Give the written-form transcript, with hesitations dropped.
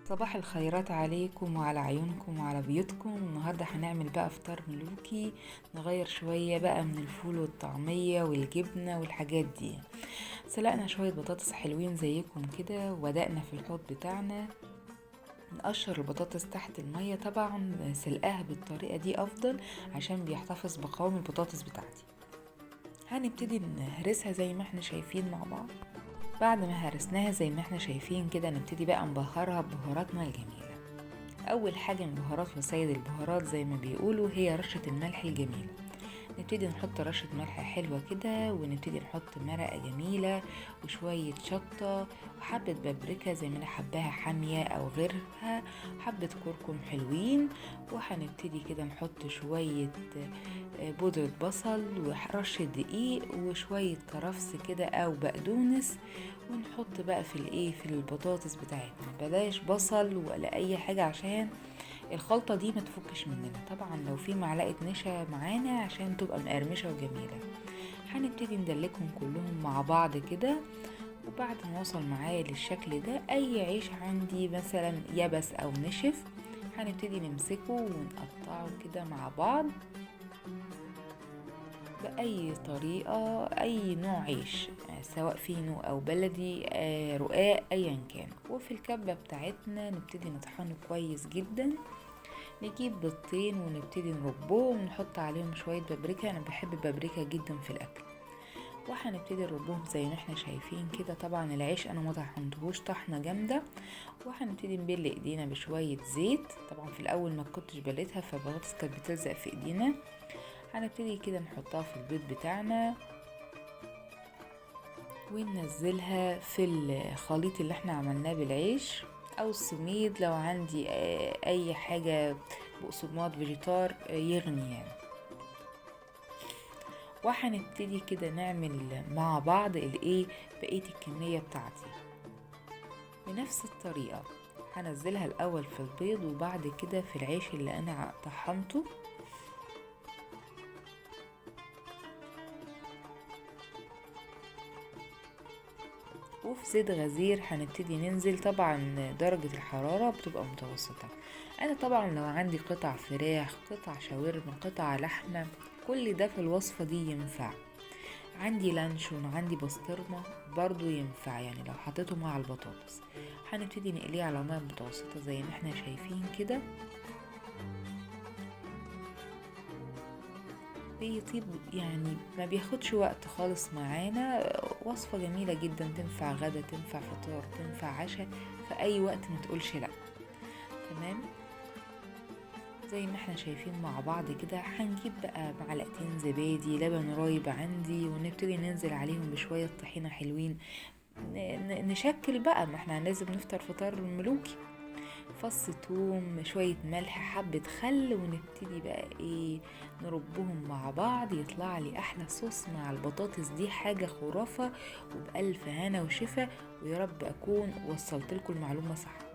صباح الخيرات عليكم وعلى عيونكم وعلى بيوتكم. النهارده هنعمل بقى فطار ملوكي، نغير شوية بقى من الفول والطعميه والجبنه والحاجات دي. سلقنا شوية بطاطس حلوين زيكم كده، وبدأنا في الحوض بتاعنا نقشر البطاطس تحت المية. طبعا سلقاها بالطريقة دي افضل عشان بيحتفظ بقوام البطاطس بتاعتي. هنبتدي نهرسها زي ما احنا شايفين مع بعض. بعد ما هرسناها زي ما احنا شايفين كده، نبتدي بقى نبهرها ببهاراتنا الجميلة. اول حاجة من بهارات وسيد البهارات زي ما بيقولوا هي رشة الملح الجميلة. نبتدي نحط رشة ملح حلوة كده، ونبتدي نحط مرقة جميلة وشوية شطة وحبة بابريكا زي ما انا حباها حامية او غيرها، حبة كركم حلوين. وهنبتدي كده نحط شوية بودرة بصل ورشة دقيق وشوية كرفس كده او بقدونس، ونحط بقى في الايه في البطاطس بتاعتنا. بلاش بصل ولا اي حاجة عشان الخلطة دي ما تفكش مننا. طبعا لو في معلقة نشا معانا عشان تبقى مقرمشة وجميلة. هنبتدي ندلكهم كلهم مع بعض كده، وبعد ما وصل معايا للشكل ده، اي عيش عندي مثلا يبس او نشف هنبتدي نمسكه ونقطعه كده مع بعض بأي طريقة، أي نوع عيش سواء فينو أو بلدي، رقاق، أيا كان. وفي الكبة بتاعتنا نبتدي نطحنه كويس جدا. نجيب بيضتين ونبتدي نربهم ونحط عليهم شوية بابريكا، أنا بحب البابريكا جدا في الأكل. وهنبتدي نربهم زي ما احنا شايفين كده. طبعا العيش أنا ما طحنتهوش طحنة جامدة. وهنبتدي نبل ايدينا بشوية زيت. طبعا في الأول ما كنتش بليتها فالبطاطس كانت بتلزق في ايدينا. هنبتدي كده نحطها في البيض بتاعنا وننزلها في الخليط اللي احنا عملناه بالعيش او السميد، لو عندي اي حاجة بقسماط فيجيتار يغني يعني. وهنبتدي كده نعمل مع بعض الايه بقية الكمية بتاعتي بنفس الطريقة. هنزلها الاول في البيض وبعد كده في العيش اللي انا طحنته. وفي زيت غزير هنبتدي ننزل. طبعا درجة الحرارة بتبقى متوسطة. انا طبعا لو عندي قطع فراخ، قطع شاورما، قطع لحمة، كل ده في الوصفة دي ينفع. عندي لانشون، عندي بسطرمة برضو ينفع، يعني لو حطيته مع البطاطس. هنبتدي نقليه على نار متوسطة زي ما احنا شايفين كده. بيطيب يعني ما بياخدش وقت خالص معانا. وصفة جميلة جدا، تنفع غدا، تنفع فطار، تنفع عشاء، في اي وقت ما تقولش لا. تمام زي ما احنا شايفين مع بعض كده. هنجيب بقى معلقتين زبادي، لبن رايب عندي، ونبتدي ننزل عليهم بشوية طحينة حلوين. نشكل بقى، ما احنا لازم نفطر فطار ملوكي. فص توم، شوية ملح، حبة خل، ونبتدي بقى ايه نربهم مع بعض. يطلع لي احلى صوص مع البطاطس دي، حاجة خرافة. وبألف هنا وشفا، ويا رب اكون وصلت لكم المعلومة صح.